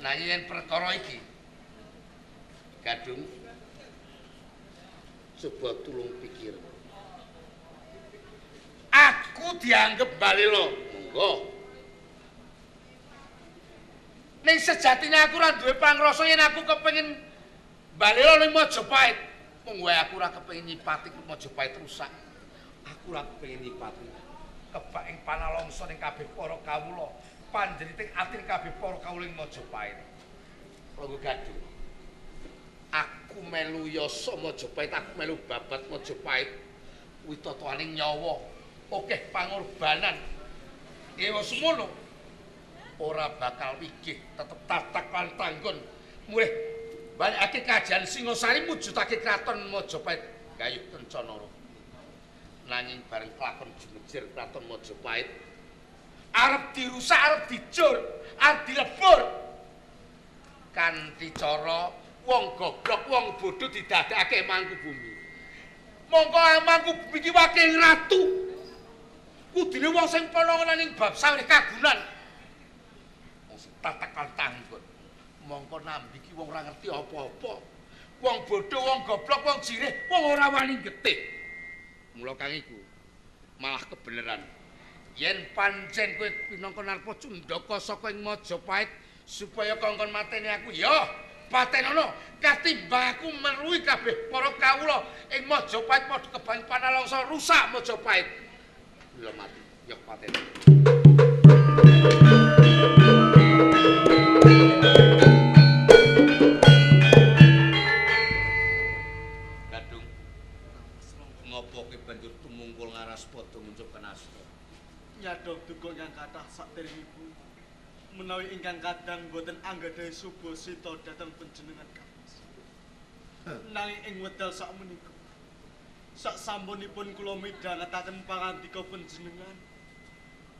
Nanging yen perkara iki Gadung coba tulung pikir. Aku dianggep Balelo. Monggo. Ning sejatine aku ora duwe pangrasa yen aku kepengin Balelo ning Majapahit. Mung wae aku ora kepengin nyipati Majapahit rusak. Aku ora kepengin nyipati kebak ing panalongsa ning kabeh para kawula, panjeriting ati kabeh para kawula ing Majapahit. Rangga Gadung. Aku melu yasa Majapahit, aku melu babat Majapahit. Kuwi totoaning nyawa, akeh pangorbanan. Ewa semono ora bakal wigih, tetep tatak lan tanggon. Murih balekake kerajaan Singosari mujudake kraton Majapahit gayuh kencana. Nanging bareng kelakon jumejir kraton Majapahit arep dirusak, arep dijur, arep dilebur. Kanthi cara wong goblok, wong bodho didadekake mangku bumi. Mongko mangku bumi iki wakil ratu. Kudune wong sing panangan ing bab sawrih kagunan. Wong sing tatak lan tanggon. Mongko nambi ki wong ora ngerti apa-apa. Wong bodho, wong goblok, wong jirih, wong ora wani getih. Mula kang iku malah kebeneran. Yen pancen kowe pinangka narpa cundaka saka ing Majapahit supaya kongkon mateni aku, ya patenono katimbang aku meruhi kabeh para kawula ing Majapahit padha kebang panalongsa rusak Majapahit. Lha mati, ya patenono. Gadung, ngopo kowe banjur tumungkul ngaras padha nguncup kanasta? Nyadong duka ingkang kathah saderengipun menawi ingkang kadang boten anggadhahi subasita dhateng panjenengan Kang. Nanging ing wedal sakmenika sak sampunipun kula midhangetaken pangandika panjenengan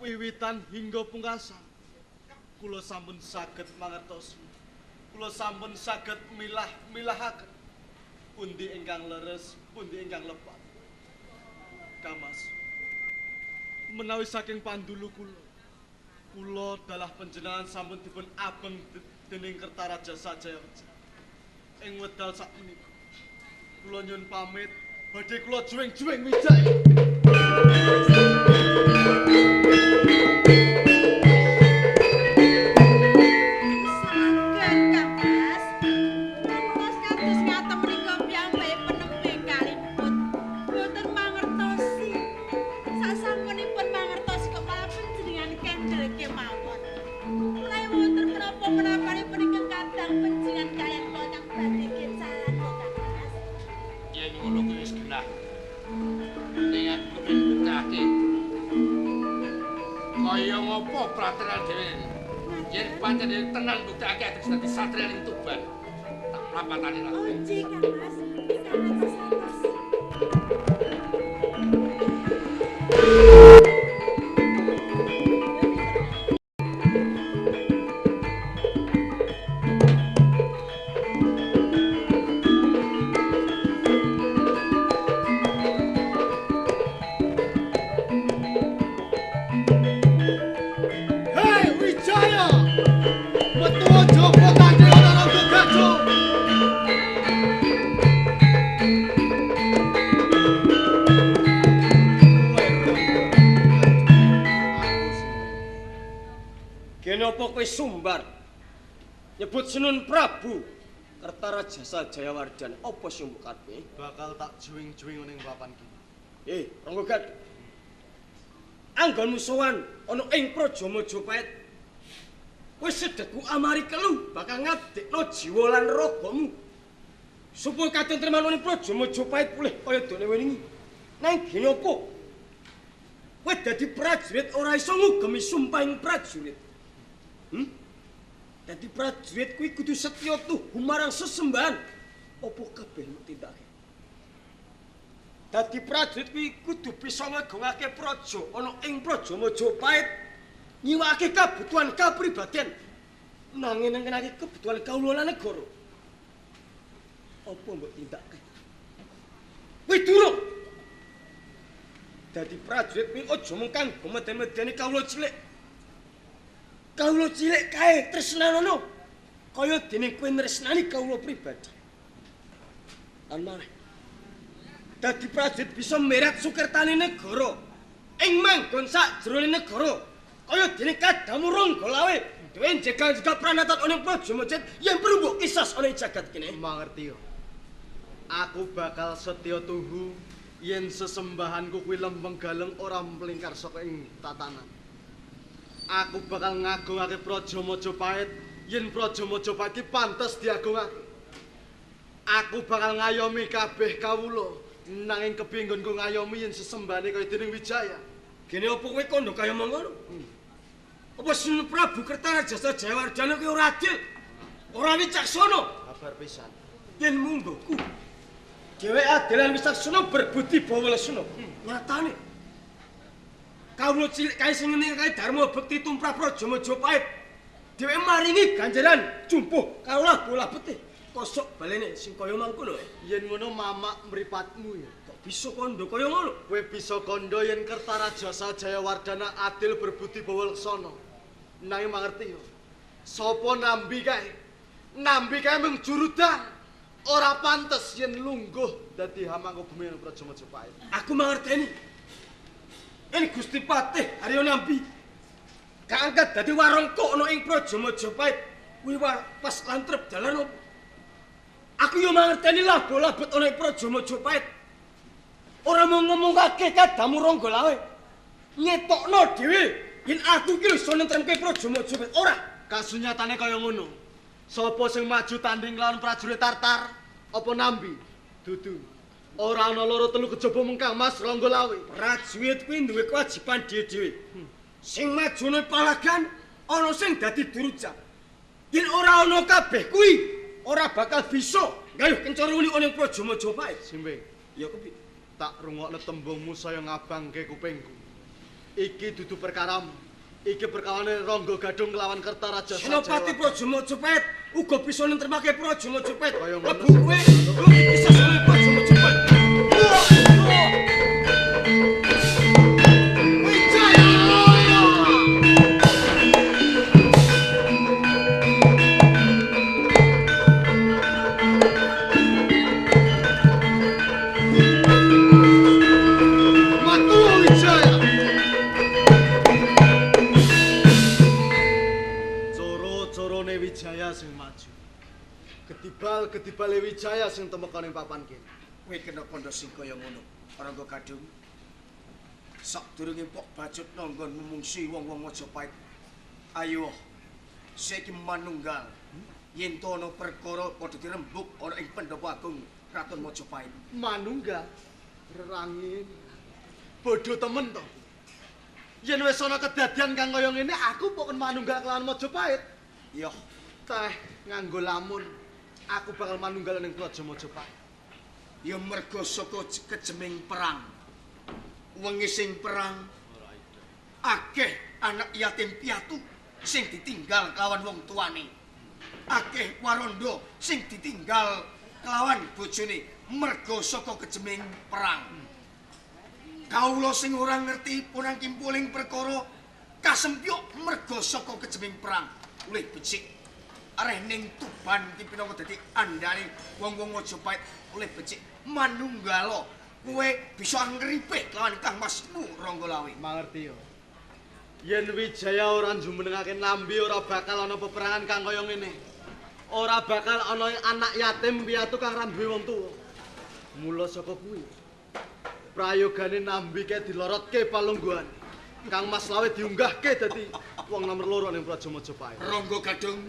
wiwitan hingga pungkasan kula sampun saged mangertosi, kula sampun saged milah-milahaken pundi ingkang leres, pundi ingkang lepat. Kamas, menawi saking pandulu kula, kula dalah panjenengan sampun dipun abeng dening Kertaraja Sajayawija. Ing wedal sakmenika kula nyuwun pamit, badhe kula juwing-juwing Wijaya. Saged Kang Mas. Rumaos kados ngaten menika piyambake penembe kaliput. Boten mangertosi. Sasampunipun mangertosi kok malah panjenengan kendel kemawon. Menawi wonten menapa-menapanipun ingkang kadang panjenengan kaliyan kula kang badhe kecalan kok Kang Mas. Yen ngono kuwi wis genah. Ning aku kepengin mbuktekake. Kaya ngopo pratenan dhewe. Yen pancen dhewe tenan mbuktekake atus dadi satria ning Tuban. Tak plapatane lah. Oh, nggih Kang Mas. Ingkang atos-atos. Hei Wijaya, metu aja tandhe ana Rangga Gadung. Kenapa kowe sumbar? Nyebut Senun Prabu Kertarajasa Jayawardana, apa sing mbok karepe? Bakal tak juwing-juwing ning papan kene. Rangga Gadung. Anggonmu sowan ana ing Praja Majapahit. Kowe sedheku amari kelu bakal ngabdekno jiwa lan ragamu. Supaya katentreman ning Praja Majapahit pulih kaya dene wingi. Nang gene apa? Kowe dadi prajurit ora iso ngugemi sumpahing prajurit. Dadi prajurit kuwi kudu setya tuhu marang sesembahan. Apa kabeh mbok tindakake? Dadi prajurit kuwi kudu bisa ngegongake praja ana ing Praja Majapahit, nyiwake kabutuhan kapribaden, nanging ngenake kebutuhan kawula lan negara. Apa mbok tindakake? Kuwi durung. Dadi prajurit kuwi aja mung kanggo meden-medeni kawula cilik. Kawula cilik kae tresnanono. Kaya dene kowe nresnani kawula pribadi. Lan maneh dadi prajurit bisa meret sukertane negara ing manggon sakjroning negara. Kaya dene kadamu Rangga Lawe dhewe njegal-jegal pranatan ana ing Praja Majapahit yen perlu mbok kisas ana ing jagat kene. Mangerti yo. Aku bakal setya tuhu yen sesembahanku kuwi lempeng galeng ora mlingkar saka ing tatanan. Aku bakal ngagungake Praja Majapahit yen Praja Majapahit iki pantes diagungake. Aku bakal ngayomi kabeh kawula nanging kepiye nggonku ngayomi yen sesembahane kaya dening Wijaya. Gene opo kowe kandha kaya mangkono? Apa Sun Prabu Kertarajasa Jayawardana kuwi ora adil? Ora wicaksana. Kabar pisan. Yen mungguhku dheweke adil lan wicaksana berbudi bawa lesana. Nyatane kawula cilik kae sing ngene kae dharma bekti tumrap Praja Majapahit. Dheweke maringi ganjaran jumpuh kawula bola betih. Kosok balene sing kaya mangkono. Yen ngono mamak mripatmu ya. Kok bisa kandha kaya ngono? Kowe bisa kandha yen Kertarajasa Jayawardana adil berbudi bawa leksana. Nanging mangerti yo. Sapa nambi kae? Nambi kae mung jurudan. Ora pantes yen lungguh dadi hamangku bumi Praja Majapahit. Aku mangerteni. Yen Gusti Patih Haryo Nambi kaangkat dadi warangka ana ing Praja Majapahit kuwi pas lan trep dalan opo? Aku yo mangerteni labo-labet ana ing Praja Majapahit. Ora mung ngomongake kadamu Rangga Lawe. Ngetokno dhewe yen aku iki iso nentremke Praja Majapahit. Ora kasunyatane kaya ngono. Sapa sing maju tanding lawan prajurit Tartar? Apa Nambi? Dudu. Ora ana loro telu kejaba mung Kang Mas Rangga Lawe. Prajurit kuwi duwe kewajiban dhewe-dhewe. Sing majune palagan ana sing dadi duruja. Yen ora ana kabeh kuwi ora bakal bisa gayuh kencara uli ana ing Praja Majapahit. Simbe. Ya kepiye? Tak rungokne tembungmu saya ngabangke kupingku. Iki dudu perkaramu. Iki perkarane Rangga Gadung kelawan Kertarajasa. Senopati Praja Majapahit uga bisa nentremake Praja Majapahit. Lebu kowe bisa sone Praja Majapahit. Ketibal-ketibale Wijaya sing temeka ning papan kene. Kowe kena kandha sing kaya ngono, Rangga Gadung. Sadurunge pok bacut nanggon mungsi wong-wong Majapahit. Ayo, saiki manunggal. Yen to ana perkara padha dirembug ana ing Pandhapa Agung Kraton Majapahit. Manunggal? Rerangin. Bodho temen to. Yen wis ana kedadian kang kaya ngene, aku pok manunggal kelawan Majapahit. Iya, teh nganggo lamun. Aku bakal manunggal ning Praja Majapahit. Ya mergo saka kejeming perang. Wengi sing perang akeh anak yatim piatu sing ditinggal kelawan wong tuane. Akeh waranda sing ditinggal kelawan bojone mergo saka kejeming perang. Kawula sing ora ngerti punang kimpuling perkara kasempyuk mergo saka kejeming perang. Oleh becik areh ning Tuban iki pinangka dadi andane wong-wong Majapahit oleh becik manunggala kowe bisa ngripih lawan Kang Masmu Rangga Lawe. Mangerti yo. Yen Wijaya ora njumenengake Nambi ora bakal ana peperangan kang kaya ngene. Ora bakal ana anak yatim piatu kang ra duwe wong tuwa. Mula saka kuwi prayogane Nambi kae dilorotke palungguhane. Kang Mas Lawe diunggahke dadi wong nomor loro ning Praja Majapahit. Rangga Gadung.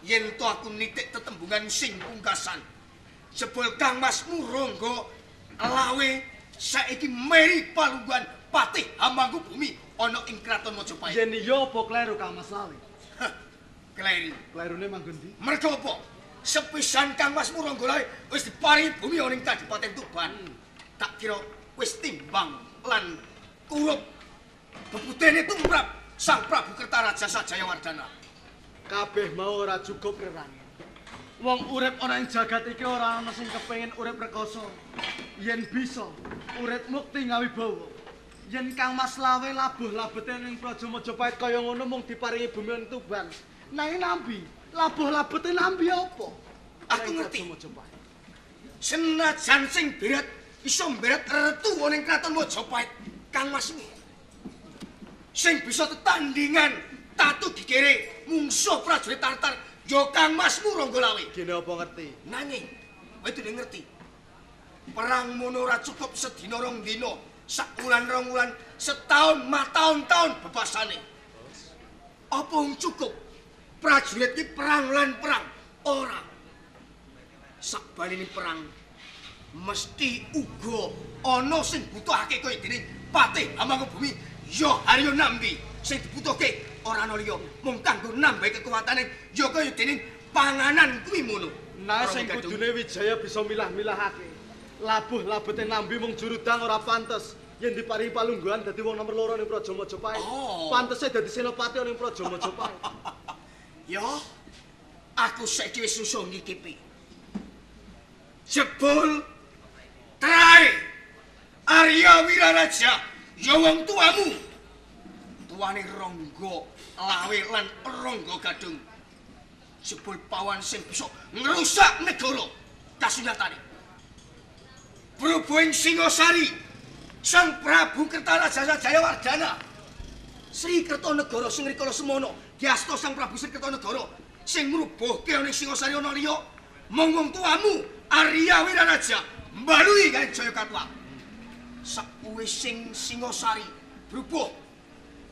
Yen to aku nitik tetembungan sing pungkasan. Jebul Kang Masmu Rangga Lawe saiki meri palungguhan patih hamangku bumi ana ing Kraton Majapahit. Yen iya apa kleru Kang Mas Lawe? Kleru. Klerune manggon ndi? Mergo apa? Sepisan Kang Masmu Rangga Lawe wis diparingi bumi ana ing Kadipaten Tuban. Tak kira wis timbang lan kurup bebudene tumrap Sang Prabu Kertarajasa Jayawardana. Kabeh mau ora cukup rerangen. Wong urip ana ing jagat iki ora ana sing kepengin urip rekoso. Yen bisa urip mukti ngawibawa. Yen Kang Mas Lawe labuh labete ning Praja Majapahit kaya ngono mung diparingi bumi ing Tuban. Nanging Nambi Labuh-labete Nambi apa? Aku ngerti. Senajan sing berat iso mberet retu ana ing kraton Majapahit, Kang Masmu. Sing bisa tetandingan tatu gigere mungsuh prajurit Tartar ya Kang Masmu Rangga Lawe. Gene apa ngerti? Nanging kowe dene ngerti. Perang mono ora cukup sedina rong dina, sak wulan rong wulan, setahun mataun-taun bebasane. Apa wong cukup prajurit iki perang lan perang? Ora. Sakbaline perang mesti uga ana sing butuhake kaya dene Patih Hamengkubumi ya Haryo Nambi. Sing dibutuhke ora ana liya mung kanggo nambahi kekuatane ya kaya dene panganan kuwi mono. Nah sing kudune Wijaya bisa milah-milahake. Labuh-labete Nambi mung jurudang ora pantes yen diparingi palungguhan dadi wong nomor loro ning Praja Majapahit. Oh. Pantese dadi senopati ning Praja Majapahit. Ya, aku saiki wis iso ngikipi. Jebul trae Arya Wiraraja ya wong tuamu. Tuane Rangga Lawe lan Rangga Gadung. Jebul pawan sing bisa ngrusak negara kasunyatane. Berhubung Singosari, Sang Prabu Kertarajasa Jayawardana, Sri Kertanegara sing rikala semono diasta Sang Prabu Sri Kertanegara sing ngrubuhke ana Singosari ana liya mung wong tuamu Arya Wiraraja mbalui karo Jayakatwa. Sakwise sing Singosari brubuh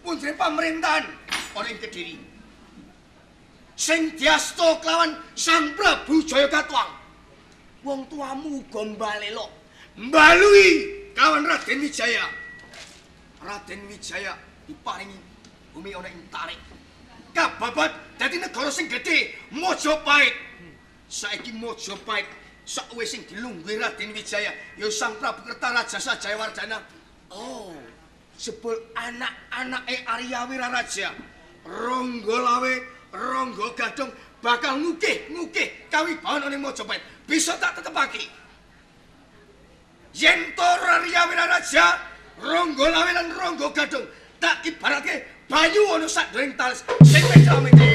punjere pamerintahan ana ing Kediri sing diasta kelawan Sang Prabu Jayakatwang, wong tuamu uga mbalelo mbalui kawan Raden Wijaya. Raden Wijaya diparingi bumi ana ing Tarik. Kababat dadi negara sing gedhe, Majapahit. Saiki Majapahit sakwise sing dilungguhi Raden Wijaya ya Sang Prabu Kertarajasa Jayawardana. Oh, jebul anak-anake Arya Wiraraja, Rangga Lawe, Rangga Gadung bakal ngukih-ngukih kawibawan ana ing Majapahit. Bisa tak tetepake. Yen to Arya Wiraraja, Rangga Lawe lan Rangga Gadung tak ibaratke banyu ana sak nduwuring tales sing meca-meca.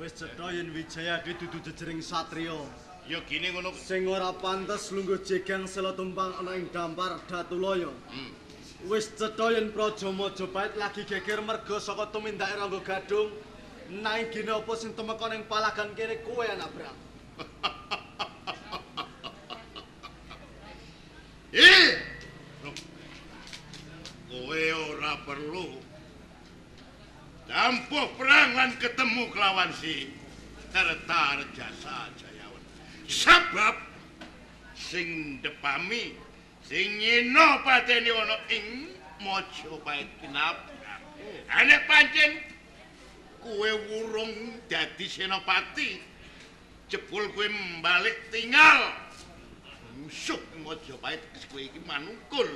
Wis cetha yen Wijaya iki dudu jejering satriya. Ya gini ngono sing ora pantes lungguh jegang sela tumpang ana ing dampar Datulaya. Wis cetha yen Praja Majapahit lagi geger merga saka tumindake Rangga Gadung. Nanging gene apa sing tumeka ning palagan kene kowe anak Bram? Kowe ora perlu dampuh perang lan ketemu kelawan si Kertarajasa Jayawan. Sebab sing ndepami sing nyina pateni ana ing Majapahit kinabrak. Nek pancen kowe wurung dadi senopati, jebul kowe mbalik tinggal musuh Majapahit kowe iki manungkul.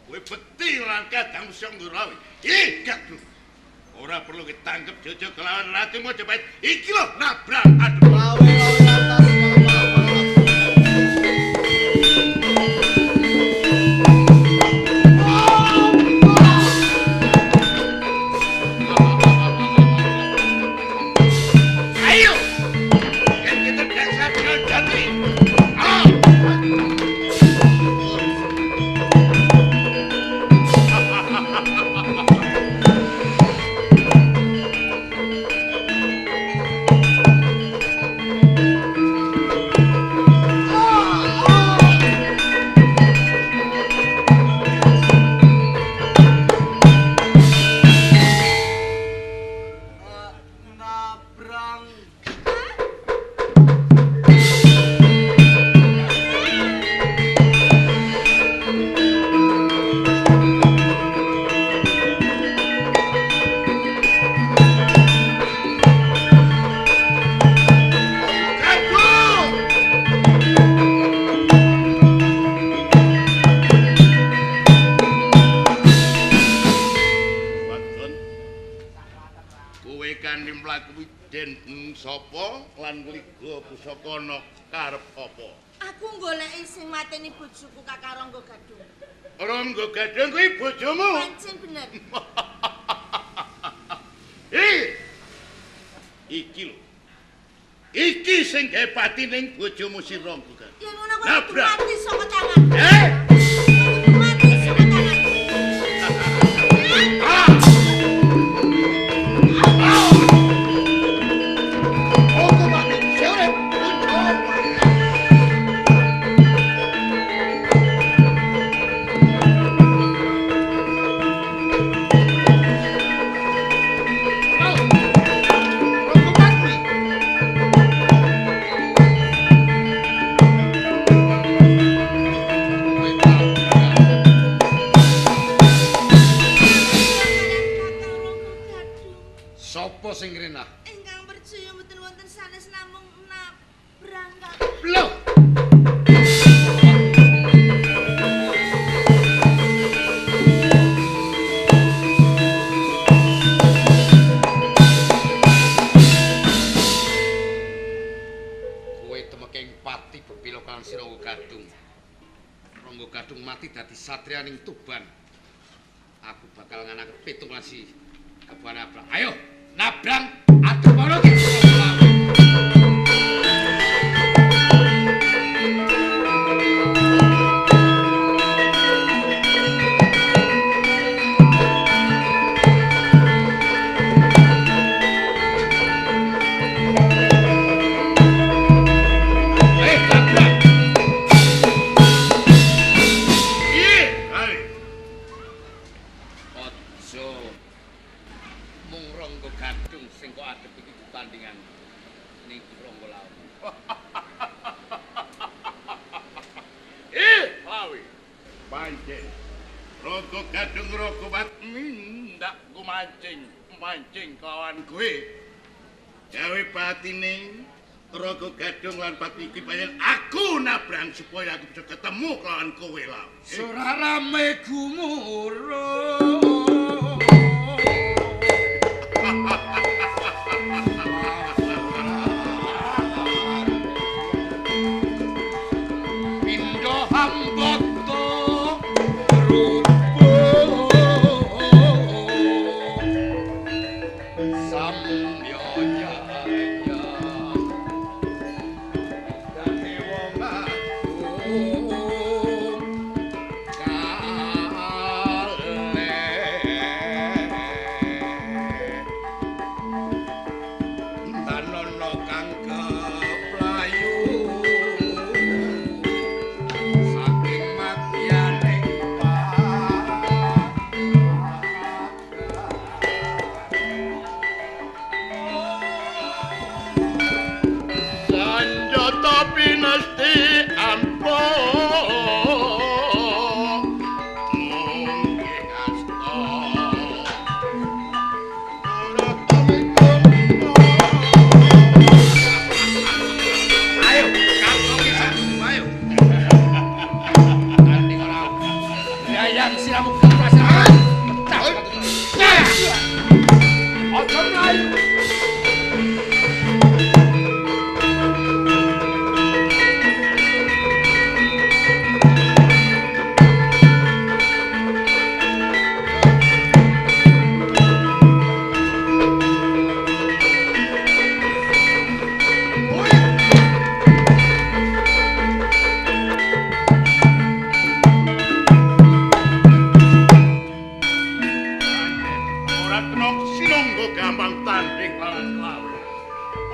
Kowe bekti lan kadang musuh Nggurawi. Ih, gaduh. Ora perlu ditangkep jojo kelawan Ratu Majapahit. Iki lho nabrak. Aduh. Lawe atas. Ayo. Yen kita desa jati. mlaku den sapa lan ngliga pusaka ana karep apa? Aku goleki sing mateni bojoku Kakang Rangga Gadung. Rangga Gadung kuwi bojomu? Pancen bener. Iki lho. Iki sing gawe pati ning bojomu si Rangga Gadung. Yen ngono kuwi mati saka tangan. Mati saka tangan. Sing renah ingkang percaya mboten wonten sanes namung nabrang. Lho. Kowe temeking pati bebilo kan si Rangga Gadung. Rangga Gadung mati dadi satria ning Tuban. Aku bakal nganake pitung lan si Kebon Abrang. Ayo nabrang adep ana ki. Nabrang. Piye? Ayo. Aja mung Rangga Gadung sing kok adep iki tandingan ning Rangga Lawe. Lawe. Pancen. Rangga Gadung raga ndak ku mancing kelawan kowe. Gawe patine Rangga Gadung lan pati iki pancen aku nabrang supaya aku bisa ketemu kelawan kowe, Lawe. Ora rame gumuruh. Pindha hambata rupa samya jaya dadi wong agung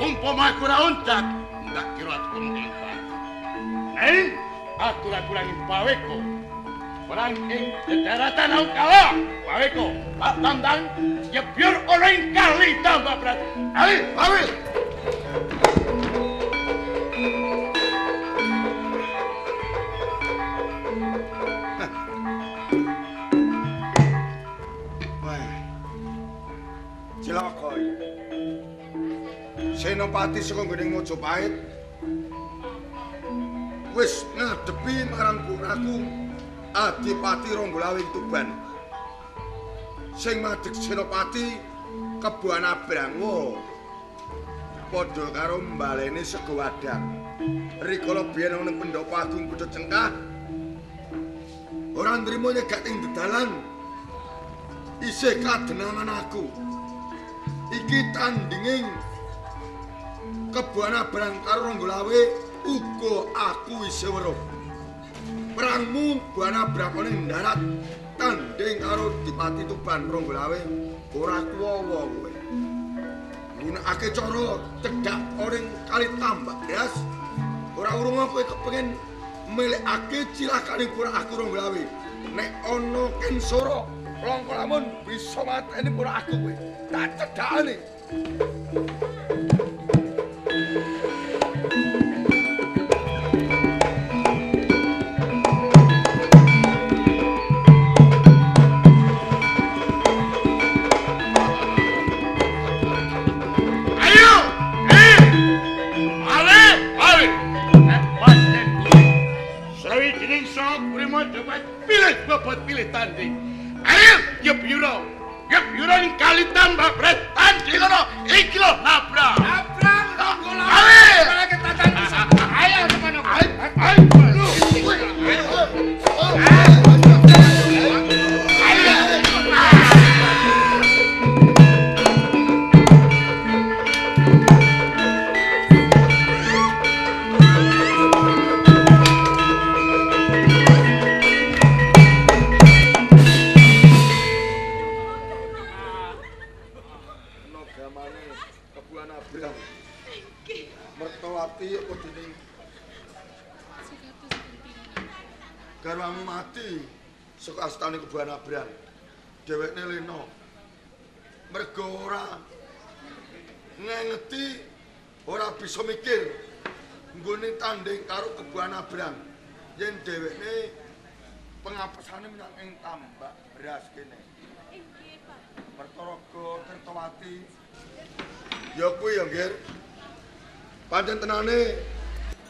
Umpama aku ora oncat, ndak kira aku mungkin pati. Ning aku ora kurangi paweko. Perang ing dedaratan aku kalah. Paweko, tak tandang nyebyur ana ing kali tambah berat. Ayo, pawe. Wah. Cilaka iki. Senopati saka nggone Majapahit wis ngadepi marang putraku Adipati Rangga Lawe ing Tuban. Sing madheg Senopati Kebon Abrang. Wo, Padha karo mbaleni sego wadang. Rikala biyen ana Pendopo Agung Kutha Cengkah ora nrimo nyegak ing dedalan. Isih kadenangan aku. Iki tandinging Kebon Abrang karo Ronggolawe uga aku isih weruh. Perangmu Buana Abrang ning darat tanding karo Dipati Tuban Ronggolawe ora kuwawa kowe. Nggunakake cara cedhak ning kali tambak beras ora urung kowe kepengin milikake cilakane pura aku Ronggolawe. Nek ana Kensora langka lamun bisa mateni pura aku kowe. Tak cedhakane. Pilih tanding. Ayo nyebyura. Nyebyura ning kali tambak beras tanding ngono. Iki lho nabrak. Nabrak Ronggolawe. Ayo teman aku. Ayo. Garwamu mati saka astane Kebon Abrang. Dhewekne lena. Mergo ora ngengeti, ora bisa mikir nggone tanding karo Kebon Abrang. Yen dhewekne pengapesane menyang ing tambak beras kene. Inggih, Pak. Mertaraga Tirtawati. Ya kuwi ya, Nggir. Pancen tenane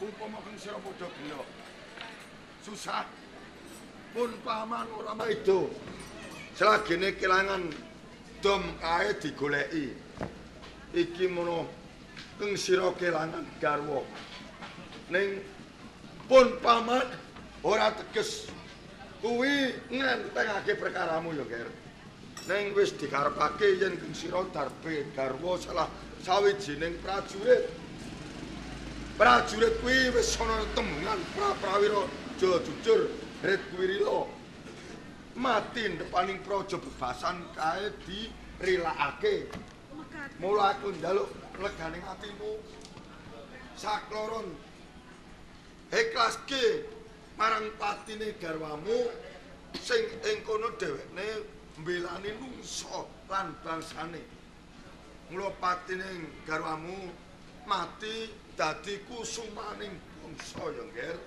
upama keng sira padha gelo. Susah. Pun paman ora maido. Selagene kelangan dom kae digoleki. Iki mono keng sira kelangan garwa. Ning pun paman ora teges kuwi ngentengake perkaramu ya, Ger. Ning wis dikarepake yen keng sira darbe garwa salah sawijining prajurit. Prajurit kuwi wis ana tembungan pra-prawira jujur rit kuwi mati depaning praja bebasan kae dirilakake. Mula aku njaluk leganing atimu sakloron ikhlaske marang patine garwamu sing ing kono dhewekne mbelani nungsa lan bangsane. Mula patine garwamu mati dadi kusumaning bangsa ya, Nger.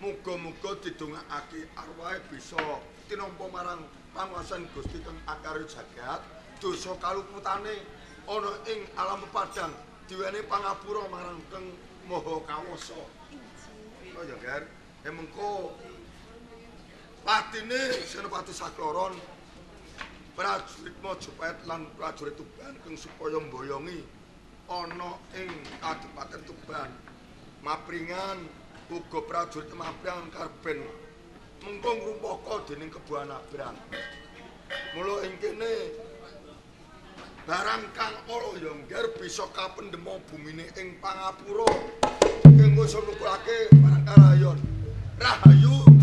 Muga-muga didongakake arwahe bisa tinampa marang panguwasan Gusti kang akarya jagat, dosa kaluputane ana ing alam pepadang diweni pangapura marang Kang Maha Kawasa. Oh ya, Ger. Mengko patine Senopati Sakloron prajurit Majapahit lan prajurit Tuban kang supaya mboyongi ana ing Kadipaten Tuban. Mapringan uga prajurit Maprang karben mengko ngrumpaka dening Kebon Abrang. Mula ing kene barang kang ala ya ngger bisa kapendhema bumine ing pangapura. Kanggo iso nukulake marang karayon. Rahayu.